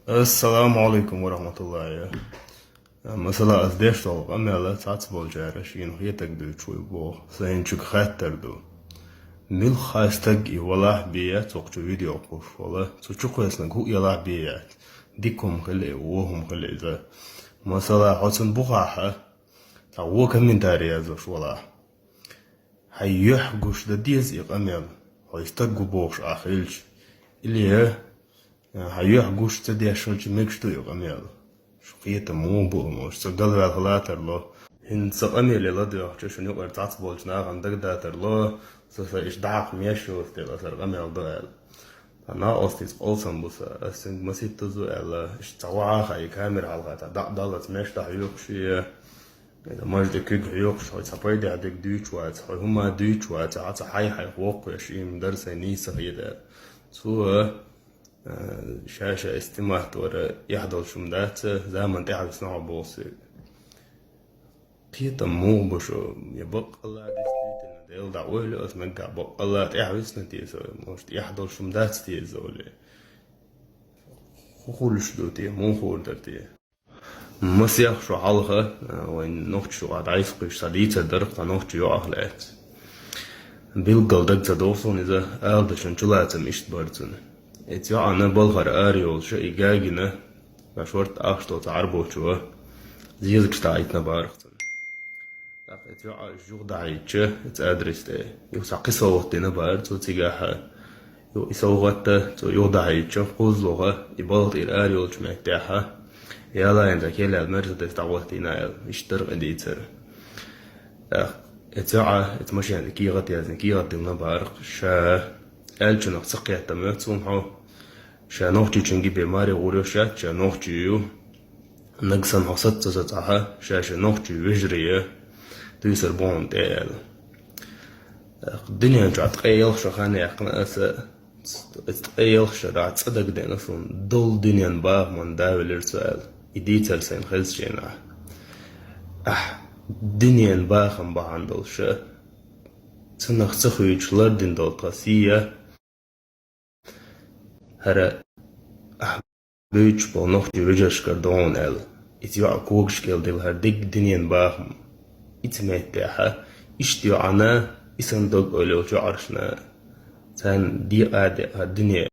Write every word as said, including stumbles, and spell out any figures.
Ассаламу алейкум ва рахматуллахи. Масала, аз деш долу къамел цхьацца болчара шена хетарг дуьйцуш вуй боху, сайн чуьга хаттар ду. Муьлхха стаг и валахь бен яц, цу чу видео кхуьссуш волу, цу чу кхоьссинарг хӀун елахь бен яц. Дика хӀума хила и, вон хӀума хила иза. Масала, хьо цунна бухахь, цхьа вон комментарий яздеш валахь. Хьайн юьхь гуш дан деза и къамел, хьо и стаг ву бохуш ахь хилча. Или хьайн юьхь гуш ца деш хилча мегаш ду и къамел. Шу кхетам муха бу, шу ца галваьлла хила тарло. ХӀинца сан къамеле ладоьгӀча, шуна юкъара цхьацца болчу нахана дагадатарло, сан, сан иштта дӀахьакха меш йоцу дела, аса хӀара къамел до аьлла. Ткъа накъостаца къовсам бу сан, аса цуьнга маситтаза аьлла, иштта цхьа вахьа а хаьа, и камера хьалха цхьа дӀа а даллалц меш дӀахьоькхуш и, иза мажа тӀе куьг хьоькхуш, хьо цхьа пайдехь дерг дуьйцуш вац, хьо хӀума дуьйцуш вац, хьо цхьа хьай-хьайх воккхавеш, и-м дара сайн нийса хета аьлла. Цо, а, ша-ша истимат вара, эхь долуш хӀума дац, заман тӀаьхьа висна хьо боху соьга. Кхетам муха бу шу, я баккъалла действительно, Дела дӀа ойла аса мегга баккъалла тӀаьхьа висна те со, может, эхь долуш хӀума дац те иза олий. ХӀун хуьлуш ду те, муха хуур дара те? Масех шу хьалха, а, вайн нохчаша юкъахь дӀасакхуьйсуш цхьа дийцар дара-кх цхьа нохчи йоӀах лаьцна. Билггал дага ца догӀу суна иза, ала дашан чулацам иштта бара цуьнан. Эцу йоӀана балхара ара йолуша и гагина, ша шорта ахча долу цхьа Ӏарбочо зезагаш дӀахьийтина бара-кх цунна. ТӀаккха эцу йоӀа уьш юха дӀахьийтича, эцу адрес тӀе, юха цхьа кхин совгӀат дина бара цо цигахь. Юха и совгӀат а цо юха дӀахьийтича, кхузлуха и балха тӀера ара йолчу меттехь, ялайна дан кел аьлла Мерседес дӀахӀоттийна аьлла, иштта дара-кх и дийцар. ТӀаккха эцу йоӀа, эцу машенан кехат яздина, кехат диллина бара-кх, ша аьллачунах ца кхетта моьтту суна хьо, ша нохчичун гибе маре гӀур йо шаьтта, ша нохчи ю. Нагахь санна хьо саца ца сацахь, ша-ша нохчи вежарий, туьйсур бу хьуна тӀе аьлла. Дуьнен чохь ткъе ялх шо хан яьккхина аса, аса ткъе ялх шарахь цкъа дагадеана суна, долу дуьненан бахаман да велира цо аьлла, и дийцар сайна хезначу хенахь. Ахь дуьненан бахам бахьана долуш, цунах ца хуьйцуш лардина долу тхан сий, хӀара ахь буьйцуш болу нохчи вежаршкара ду хьуна аьлла, иза йоӀа когаш кӀел дилла хӀара дерриг дуьненан бахам. Ица меттехь, иштта йоӀана, и санна дог-ойла йолчу йоӀаршна, царна декъа а декъа дуьне